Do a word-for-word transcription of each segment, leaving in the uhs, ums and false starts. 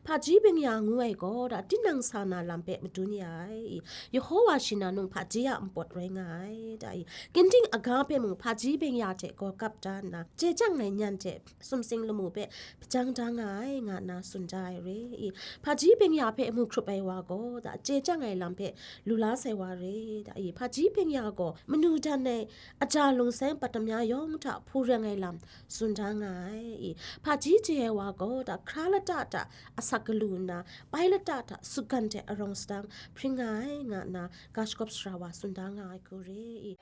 Hpaji byeng-ya ngu ai gaw, da, tinang sa na lam hpe madun ya ai. Yehowa shi na nung hpaji a npawt rai nga ai, da, i, ginding aga hpe mung hpaji byeng-ya hte gaw gap da nna, chye chyang ai nyan hte sumsing lamu hpe hpajang da nga ai, nga nna tsun da ai re. I, hpaji byeng-ya hpe mu hkrup ai wa gaw, da, chye chyang ai lam hpe lu la sai wa re, da, i, hpaji byeng-ya gaw manu dan ai aja lungseng patam ya yawng hta hpu reng ai lam tsun da nga ai. I, hpaji chye ai wa gaw, da, hkra lata hta asak galu nna, pai lata hta sutgan hte arawng sadang hpring nga ai, nga nna ga shagawp sara wa tsun da nga ai hku re. I,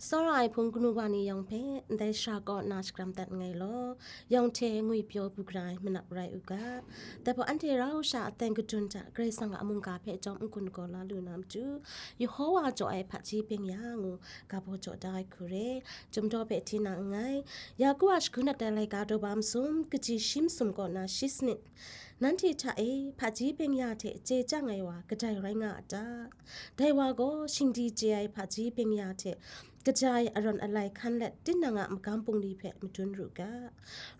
Tsawra ai hpung kanu wa ni yawng hpe ndai sara kaw na shakram dat nngai law, yawng hte ngwipyaw bu gara ai manap rai u ga. Dai hpaw anhte rau sha aten kadun hta Karai Kasang a mungga hpe jawm n-gun gaw la lu na matu, Yehowa jaw ai hpaji byeng-ya ngu ga baw jaw da ai hku re. Chyum daw hpe hti na nngai. Yaku a shagun dat ai laika daw ba masum, kaji shi masum kaw na shi sanit. Nanhte hta e hpaji byeng-ya hte chye chyang ai wa kadai rai nga a ta? Dai wa gaw shingdi chye ai hpaji byeng-ya hte kaja ai arawn alai hkan let tinang a magam bungli hpe madun ru ga.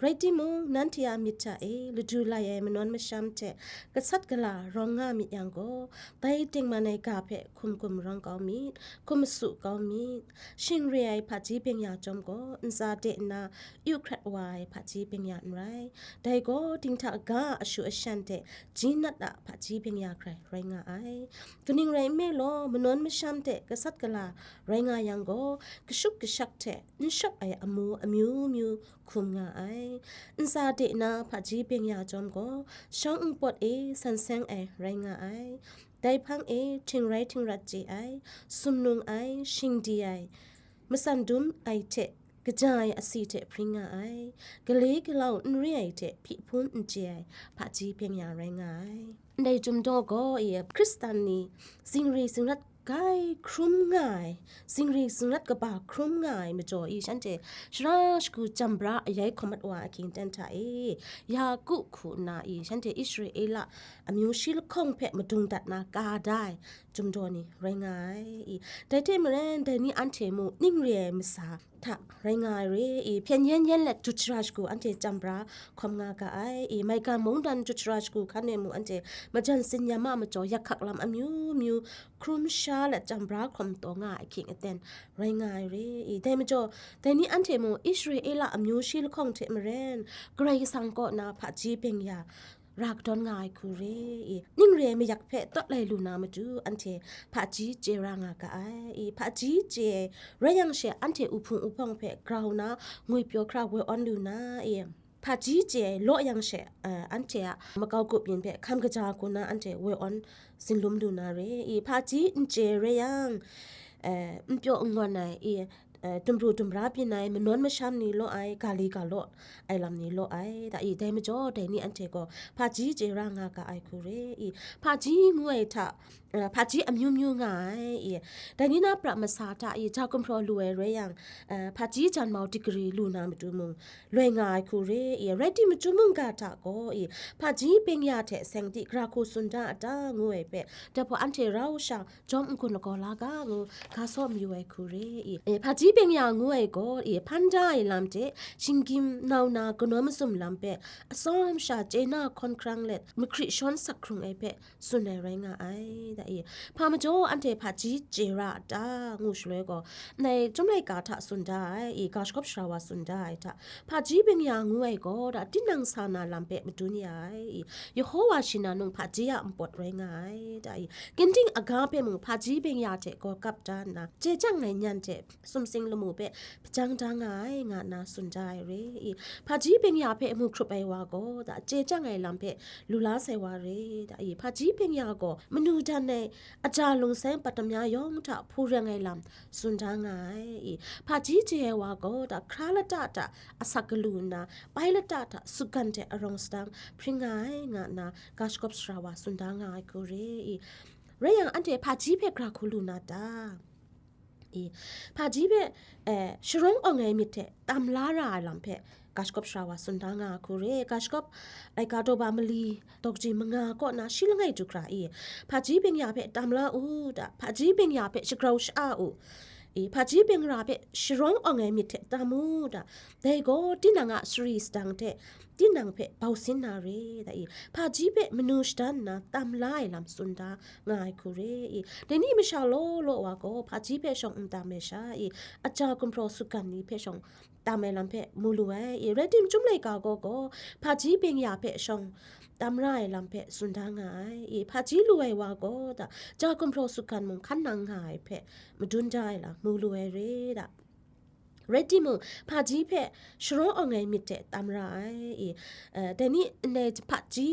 Rai timung, nanhte a myit hta e ladu lai ai manawn masham hte gasat gala rawng nga myit yang gaw, bai tengman ai ga hpe hkum gum rawng kau myit, hkum masu kau myit. Shing re ai hpaji byeng-ya chyawm gaw, ntsa de nna yu hkrat wa ai hpaji byeng-ya n rai. Dai gaw dinghta ga a ashu ashan hte ji nat a hpaji byeng-ya hkrai rai nga ai. Kaning rai nme law, manawn masham hte gasat gala rai nga yang gaw, kashuk kashak hte n shawp ai amu amyu myu hkum nga ai. Ntsa de na hpaji byeng-ya chyawm gaw, shawng npawt e san seng ai rai nga ai. Dai hpang e htingrai htingrat chye ai, sumnung ai, shingdi ai, matsan dum ai hte kaja ai asi hte hpring nga ai, gale galau n re ai hte hpyi hpun n chye ai hpaji byeng-ya rai nga ai. Ndai Chyum daw gaw, i, Hkristan ni zingri zingrat grai hkrum nga ai, zingri zingrat kaba hkrum nga ai majaw i, shanhte shara shagu jam bra ayai hkawm mat wa ahkying ten hta e, Yaku hku nna i, shanhte Israela amyu shi lahkawng hpe madung dat na ka da ai Chyum daw ni rai nga ai. I, dai hte maren, dai ni anhte mu ning re ai masa hta rai nga ai re. I, hpyen yen yen let jut shara shagu anhte jam bra hkawm nga ga ai. I, maigan mungdan jut shara shagu hkan e mu anhte majan tsin-yam a majaw yak hkak lam amyu myu hkrum sha let jam bra hkawm taw nga ai ahkying aten rai nga ai re. I, dai majaw, dai ni anhte mu Israela amyu shi lahkawng hte maren, Karai Kasang kaw na hpaji byeng-ya ra kadawn nga ai hku re. I, ning re ai mayak hpe tawt lai lu na matu, anhte hpaji chye ra nga ga ai. I, hpaji chye rai yang she, anhte uhpung uhpawng hpe grau na ngwipyaw hkra woi awn lu na, i, hpaji chye ai law yang she, eh, anhte a makau gup yin hpe hkam kaja hku na anhte woi awn zinlum lu na re. I, hpaji n chye rai yang, eh, n pyaw n ngawn ai, i, eh, dumru dumra byin ai, manawn masham ni law ai, ga li ga law ai lam ni law ai, da i, dai majaw dai ni anhte gaw hpaji chye ra nga ga ai hku re. I, hpaji ngu ai hta, eh, hpaji amyu myu nga ai, i, dai ni na pra masa hta i, ja gumhpraw lu ai rai yang, eh, hpaji janmau digri lu na matu mung, loi nga ai hku re. I, rai timung, Chyum mungga hta gaw, i, hpaji byeng-ya hte seng di gara hku tsun da a ta, ngu ai hpe, dai hpaw anhte rau sha jawm n-gun lagaw la ga ngu ga saw mayu ai hku re. I, e, hpaji byeng-ya ngu ai gaw, i, hpan da ai lam hte shinggyim nau na kanawn mazum lam hpe atsawm sha chye na hkawn hkrang let, mahkri shawn sak hkrung ai hpe tsun ai rai nga ai, da i. Hpa majaw anhte hpaji chye ra a ta, ngu shaloi gaw, ndai Chyum laika hta tsun da ai, i, ga shagawp sara wa tsun da ai hta, hpaji byeng-ya ngu ai gaw, da, tinang sa na lam hpe madun ya ai, i, Yehowa shi na nung hpaji a npawt rai nga ai, da i, ginding aga hpe mung hpaji byeng-ya hte gaw gap da nna, chye chyang ai nyan hte sumsing lamu hpe hpajang da nga ai, nga nna tsun da ai re. I, hpaji byeng-ya hpe mu hkrup ai wa gaw, da, chye chyang ai lam hpe lu la sai wa re, da i, hpaji byeng-ya gaw manu dan ai aja lungseng patam ya yawng hta hpu reng ai lam tsun da nga ai. I, hpaji chye ai wa gaw, da, hkra lata hta asak galu nna, pai lata hta sutgan hte arawng sadang hpring nga ai, nga nna ga shagawp sara wa tsun da nga ai hku re. I, rai yang, anhte hpaji hpe gara hku lu na ta? I, hpaji hpe, eh, sharawng awng ai myit hte tam la ra ai lam hpe ga shagawp sara wa tsun da nga ai hku re. Ga shagawp laika daw ba mali daw kaji manga kaw na shi langai du hkra i, hpaji byeng-ya hpe tam la u, da, hpaji byeng-ya hpe shagrau sha-a u, I, hpaji beng ra hpe sharawng awng ai myit hte tam u da. Dai gaw tinang a sari sadang hte tinang hpe bau sin na re da. I, hpaji hpe manu shadan nna tam la ai lam tsun da nga ai hku re. I, dai ni masha law law wa gaw hpaji hpe shawng n tam ai sha, i, aja gumhpraw sutgan ni hpe shawng tam ai lam hpe mu lu ai. I, rai tim, Chyum laika gaw gaw hpaji beng ya hpe shawng tam ra ai lam hpe tsun da nga ai. I, hpaji lu ai wa gaw da, ja gumhpraw sutgan mung hkan nang nga ai hpe madun da ai lam mu lu ai re da. Rai timung, hpaji hpe sharawng awng ai myit hte tam ra ai. I, eh, dai ni ndai hpaji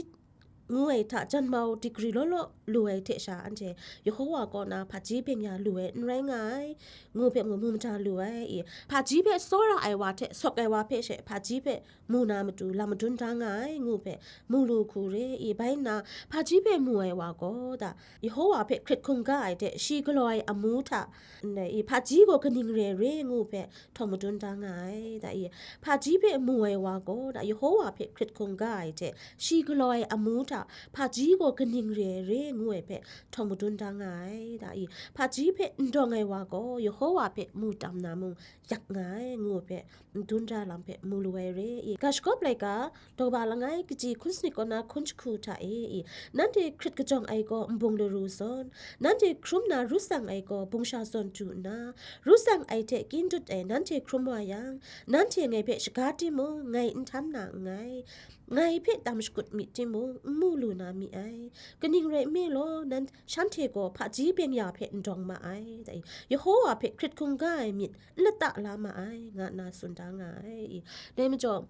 ngu ai hta janmau digri law law lu ai hte sha, anhte Yehowa kaw na hpaji beng ya lu ai n rai nga ai, ngu hpe mung mu mada lu ai. I, hpaji hpe tsawra ai wa hte sawk ai wa hpe she hpaji hpe mu na matu lam madun da nga ai, ngu hpe mu lu hku re. I, bai nna, hpaji hpe mu ai wa gaw da, Yehowa hpe hkrit hkungga ai hte shi galaw ai amu hta, ndai, i, hpaji gaw kaning re ai re ngu hpe htawng madun da nga ai da. I, hpaji hpe mu ai wa gaw da, Yehowa hpe hkrit hkungga ai hte shi galaw ai amu hta hpaji gaw kaning re ai re ngu ai hpe htawng madun da nga ai da. I, hpaji hpe n dawng ai wa gaw Yehowa hpe mu tam na mung yak nga ai, ngu ai hpe madun da lam hpe mu lu ai re. I, ga shagawp laika, daw ba langai, kaji hkun sanit kaw na hkun jahku hta e, i, nanhte hkrit kajawng ai gaw nbung laru zawn, nanhte hkrum na ru tsang ai gaw bungsha zawn du nna, ru tsang ai hte kyin dut ai nanhte hkrum wa yang, nanhte ngai hpe shaga timung, ngai n htan na nngai, ngai hpe tam shakut myit timung, n mu lu na mi ai. Kaning rai nme law, nan, shanhte gaw hpaji beng ya hpe n dawng ma ai, da i, Yehowa hpe hkrit hkungga ai myit n lata la ma ai, nga nna tsun da nga ai. I, dai majaw,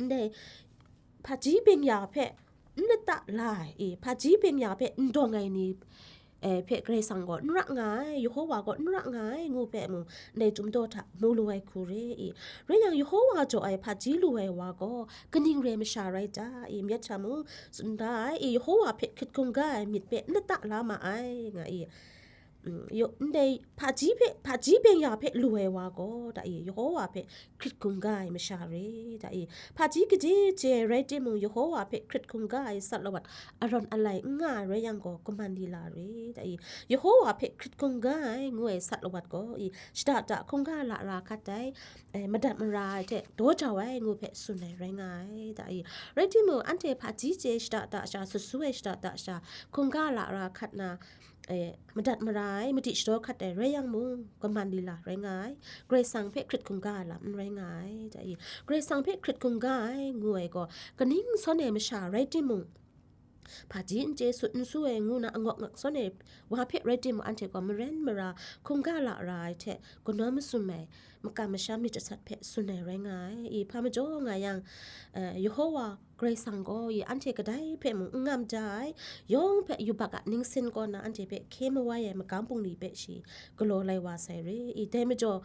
ndai hpaji beng ya hpe n lata la ai, i, hpaji beng ya hpe n dawng ai ni, eh, hpe Karai Kasang gaw n ra nga ai, Yehowa gaw n ra nga ai, ngu hpe mung, ndai Chyum daw hta mu lu ai hku re. I, rai yang, Yehowa jaw ai hpaji lu ai wa gaw kaning re masha rai ta? I, myit hta mung tsun da ai. I, Yehowa hpe hkrit hkungga ai myit hpe n lata la ma ai, nga i. Mm, yo, ndai hpaji hpe, hpaji beng ya hpe lu ai wa gaw, da i, Yehowa hpe hkrit hkungga ai masha re, da i. Hpaji kaji chye ai rai timung, Yehowa hpe hkrit hkungga ai sat lawat arawn alai n nga ai rai yang gaw, kaman lila re, da i. Yehowa hpe hkrit hkungga ai ngu ai sat lawat gaw, i, shada da hkungga lara hkat ai, eh, madat mara ai hte daw jau ai ngu hpe tsun ai rai nga ai, da i. Rai timung, anhte hpaji chye shada da sha, sut su ai shada da sha, hkungga lara hkat na, eh, madat mara ai, madi shadaw hkat ai rai yang mung, kaman lila rai nga ai, Karai Kasang hpe hkrit hkungga ai lam n rai nga ai, da i. Karai Kasang hpe hkrit hkungga ai ngu ai gaw, kaning sawn ai masha rai timung, hpaji n chye sut n su ai ngu na angawk ngak sawn ai wa hpe rai timung, anhte gaw maren mara hkungga lara ai hte, kanawn masum ai makam masham myit jasat hpe tsun ai rai nga ai. I, hpa majaw nga yang, eh, Yehowa Karai Kasang gaw, i, anhte kadai hpe mung n ngam da ai, yawng hpe yubak a ningsin kaw na anhte hpe hkye mawai ai magam bungli hpe shi galaw lai wa sai re. I, dai majaw,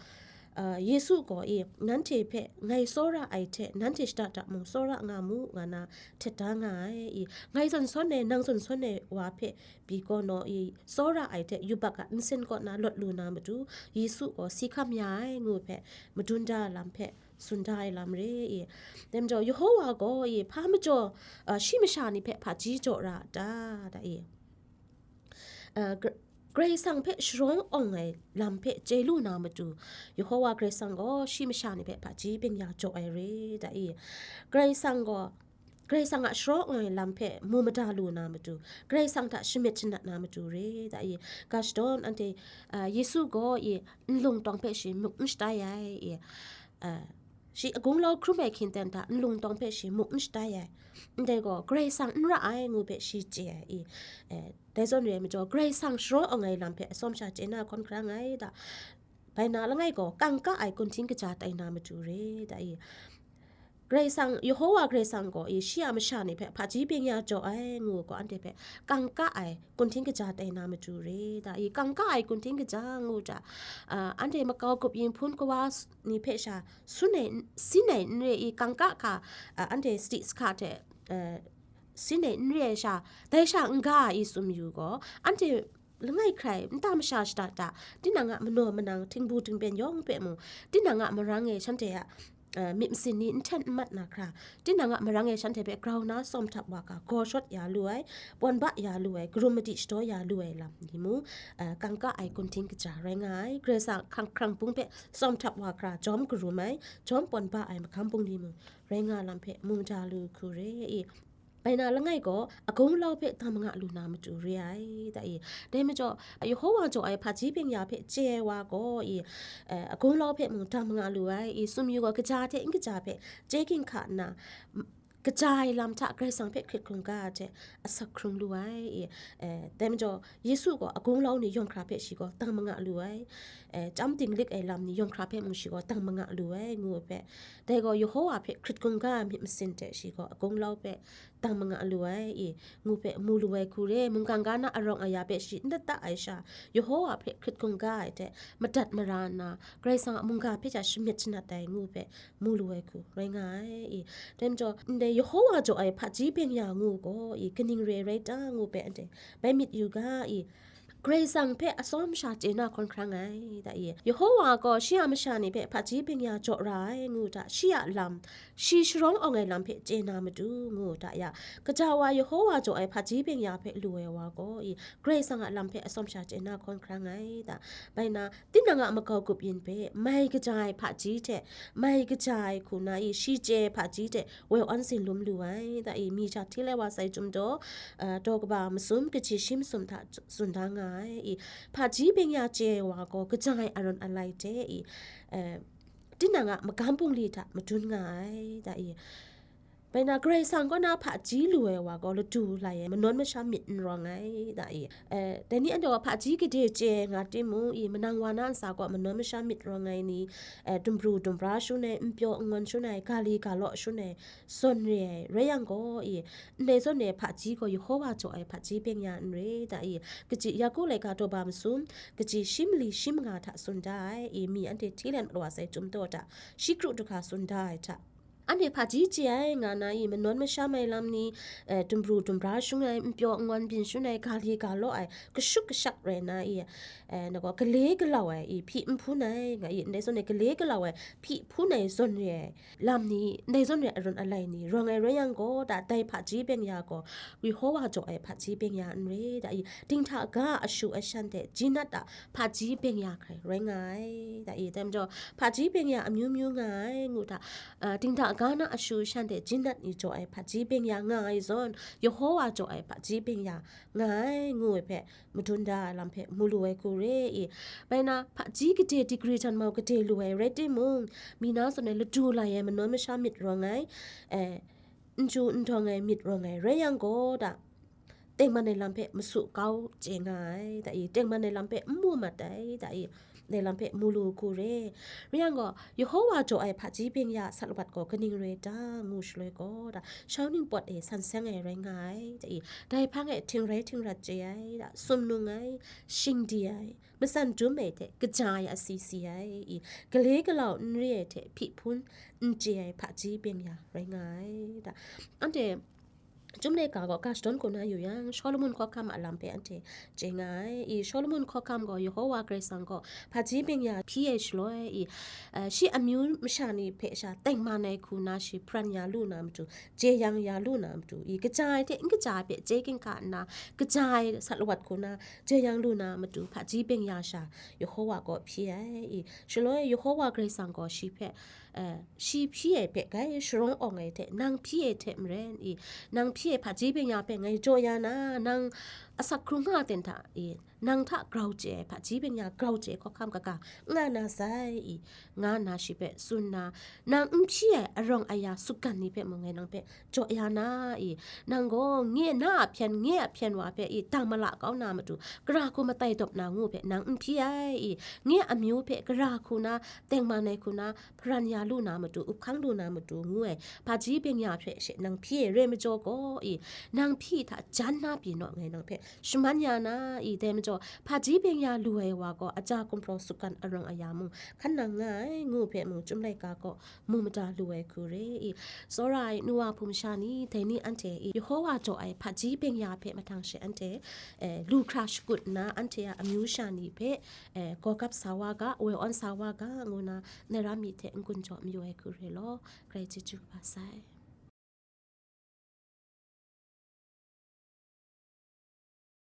ah, Yesu gaw, i, nanhte hpe ngai tsawra ai hte, nanhte shada da mung tsawra nga mu, nga na htet da nga ai. I, ngai zawn sawn ai, nang zawn sawn ai wa hpe pyi gaw naw, i, tsawra ai hte yubak a nsen kaw na lawt lu na matu, Yesu gaw si hkam ya ai, ngu hpe madun da ai lam hpe tsun da ai lam re i. Dai majaw, Yehowa gaw i hpa majaw, a, shi masha ni hpe hpaji jaw ra a ta? Da i. A, Gr-, Karai Kasang hpe sharawng awng ai lam hpe chye lu na matu, Yehowa Karai Kasang gaw shi masha ni hpe hpaji byeng-ya jaw ai re, da i. Karai Kasang gaw, Karai Kasang a sharawng awng ai lam hpe mu mada lu na matu, Karai Kasang hta shamyet shanat na matu re, da i. Ga shadawn anhte, a, Yesu gaw i nlung tawng hpe shi muk n shatai ai i, a, shi a gunglau hkrum ai hkinten hta nlung tawng hpe shi muk n shatai ai. Ndai gaw, Karai Kasang n ra ai ngu hpe shi chye ai i, e, dai zawn re ai majaw, Karai Kasang sharawng awng ai lam hpe atsawm sha chye na hkawn hkarang ai da. Bai na langai gaw, kangka ai kunhting kaja tai na matu re, da i. Karai Kasang, Yehowa Karai Kasang gaw i shi a masha ni hpe hpaji byeng-ya jaw ai ngu gaw, anhte hpe kangka ai kunhting kaja tai na matu re, da i. Kangka ai kunhting kaja ngu hta, a, anhte makau gup yin hpun kawa s-, ni hpe sha sun ai n-, sin ai n re i, kangka hka, a, anhte sadi sahka hte, a, sin ai n re ai sha, dai sha n-ga ai i tsun mayu gaw, anhte langai hkrai nta masha shada da, tinang a manaw manang, htingbu htingben yawng hpe mung, tinang a marang e shanhte a, eh, myit masin ni n hten n mat na hkra, tinang a marang e shanhte hpe grau na sawm htap wa ga, gaw shawt ya lu ai, pawn ba ya lu ai, karum madi shadaw ya lu ai lam ni mung, eh, kangka ai kunhting kaja rai nga ai. Karai Kasang hkrang hkrang bung hpe sawm htap wa hkra jawm karum ai, jawm pawn ba ai magam bungli mung rai nga lam hpe mu maja lu hku re i. Bai na langai gaw, a gunglau hpe dang manga lu na matu re ai, da i. Dai majaw, Yehowa jaw ai hpaji byeng-ya hpe chye ai wa gaw i, eh, a gunglau hpe mung dang manga lu ai i, sumyu gaw kaja hte n kaja hpe chye ginhka nna, m-, kaja ai lam hta Karai Kasang hpe hkrit hkungga ai hte asak hkrung lu ai i, eh, dai majaw, Yesu gaw a gunglau ni yawng hkra hpe shi gaw dang manga lu ai, eh, chyam dinglik ai lam ni yawng hkra hpe mung shi gaw dang manga lu ai, ngu ai hpe, dai gaw Yehowa hpe hkrit hkungga ai myit masin hte shi gaw a gunglau hpe dang manga lu ai i, ngu hpe mu lu ai hku re, mungkan ga na arawng aya hpe shi n data ai sha, Yehowa hpe hkrit hkungga ai hte madat mara nna, Karai Kasang a mungga hpe sha shamyit shanat ai ngu hpe mu lu ai hku rai nga ai i. Dai majaw, ndai Yehowa jaw ai hpaji byeng-ya ngu gaw i, kaning re rai ta ngu hpe anhte bai myit yu ga i, Karai Kasang hpe atsawm sha chye na hkawn hkrang ai, da i. Yehowa gaw shi a masha ni hpe hpaji byeng-ya jaw ra ai, ngu hta, shi a lam, shi sharawng awng ai lam hpe chye na matu, ngu hta ya, kaja wa Yehowa jaw ai hpaji byeng-ya hpe lu ai wa gaw i, Karai Kasang a lam hpe atsawm sha chye na hkawn hkrang ai, da. Bai na, tinang a makau gup yin hpe, mai kaja ai hpaji hte, mai kaja ai hku na i, shi chye ai hpaji hte, woi awn sin lum lu ai, da i, mi hta hti lai wa sai chyum daw, eh, daw kaba masum, kaji shi masum hta tsun da nga ai i, hpaji byeng-ya chye ai wa gaw, kaja ai arawng alai hte i, eh, tinang a magam bungli hta madun nga ai, da i. Bai na, Karai Kasang kaw na hpaji lu ai wa gaw, ladu lai ai, manawn masha myit n rawng ai, da i. Eh, dai ni anhte gaw hpaji gade chye ai nga timung i, manang wa na ntsa gaw manawn masha myit rawng ai ni, eh, dumbru dumbra shangun ai, n pyaw n ngawn shangun ai, ga li ga law shangun ai, zawn re ai, rai yang gaw i, ndai zawn re ai hpaji gaw Yehowa jaw ai hpaji byeng-ya n re, da i, kaji Yaku laika daw ba masum, kaji shi mali shi manga hta tsun da ai i, mi anhte hti let mat wa sai chyum daw hta, shi kru du hkra tsun da ai hta, anhte hpaji chye ai nga na i, manawn masham ai lam ni, eh, dumbru dumbra shangun ai, n pyaw n ngawn byin shangun ai, ga li ga law ai, kashuk kashak rai na i, eh, na gaw gale galau ai i, hpyi n hpun ai nga i, ndai zawn e gale galau ai, hpyi hpun ai zawn re ai lam ni, ndai zawn re ai arawng alai ni, rawng ai rai yang gaw, da, dai hpaji byeng-ya gaw, Yehowa jaw ai hpaji byeng-ya n re, da i, dinghta ga a shu a shan hte jinat a hpaji byeng-ya hkrai rai nga ai, da i, dai majaw, hpaji byeng-ya amyu myu nga ai, ngu hta, a, dinghta ga na a shu a shan hte jinat ni jaw ai hpaji byeng-ya nga ai zawn, Yehowa jaw ai hpaji byeng-ya nga ai, ngu ai hpe, madun da ai lam hpe mu lu ai hku re i. Bai na, hpaji gade digri htan mau gade lu ai rai timung, mi na zawn e ladu lai ai manawn masha myit rawng ai, eh, n chyu n dawng ai myit rawng ai rai yang gaw, da, tengman ai lam hpe masu kau chye nga ai, da i, tengman ai lam hpe n mu mat ai, da i, dai lam hpe mu lu hku re. Rai yang gaw, Yehowa jaw ai hpaji byeng-ya sat lawat gaw kaning re ta, ngu shaloi gaw, da, shau ning pawt e san seng ai rai nga ai, da i, dai hpang e htingrai htingrat chye ai, da, sumnung ai, shingdi ai, matsan dum ai hte kaja ai asi si ai, i, gale galau n re ai hte hpyi hpun n chye ai hpaji byeng-ya rai nga ai, da. Anhte, Chyum laika gaw ga shadawn kaw na yu yang, Shawlumon hkawhkam a lam hpe anhte chye nga ai. I, Shawlumon hkawhkam gaw Yehowa Karai Kasang gaw hpaji byeng-ya hpyi ai shaloi, i, eh, shi amyu masha ni hpe sha tengman ai hku na shi hparan ya lu na matu, jeyang ya lu na matu, i, kaja ai hte n kaja ai hpe chye ginhka nna, kaja ai sat lawat hku na jeyang lu na matu, hpaji byeng-ya sha Yehowa gaw hpyi ai. I, shaloi Yehowa Karai Kasang gaw shi hpe, eh, shi hpyi ai hpe grai sharawng awng ai hte, nang hpyi ai hte maren i, nang hpyi ai hpaji byeng-ya hpe ngai jaw ya na, nang asak hkrung nga ten hta i, nang hta grau chye ai hpaji byeng-ya grau chye ai hkawhkam kaga n nga na sai i, nga nna shi hpe tsun nna, nang n hpyi ai arawng aya sutgan ni hpe mung ngai nang hpe jaw ya na i, nang gaw nye na a hpyen, nye a hpyen wa hpe i, dang mala kau na matu, gara hku matai dawp na ngu hpe nang n hpyi ai i, nye amyu hpe gara hku na, tengman ai hku na, hparan ya lu na matu, up hkang lu na matu ngu ai, hpaji byeng-ya hpe she nang hpyi ai re majaw gaw i, nang hpyi hta jan na pyi naw ngai nang hpe Shaman ya na i, dai majaw, hpaji byeng-ya lu ai wa gaw, aja gumhpraw sukan arawng aya mung, hkan nang nga ai, ngu hpe mung, Chyum laika gaw mu mada lu ai hku re i. Tsawra ai nu wa hpung masha ni, dai ni anhte i, Yehowa jaw ai hpaji byeng-ya hpe mahtang she anhte, eh, lu hkra shakut nna, anhte a amyu sha ni hpe, eh, gawgap sa wa ga, woi awn sa wa ga, ngu na, na ram myit hte n-gun jaw mayu ai hku re law, Karai chyeju kaba sai.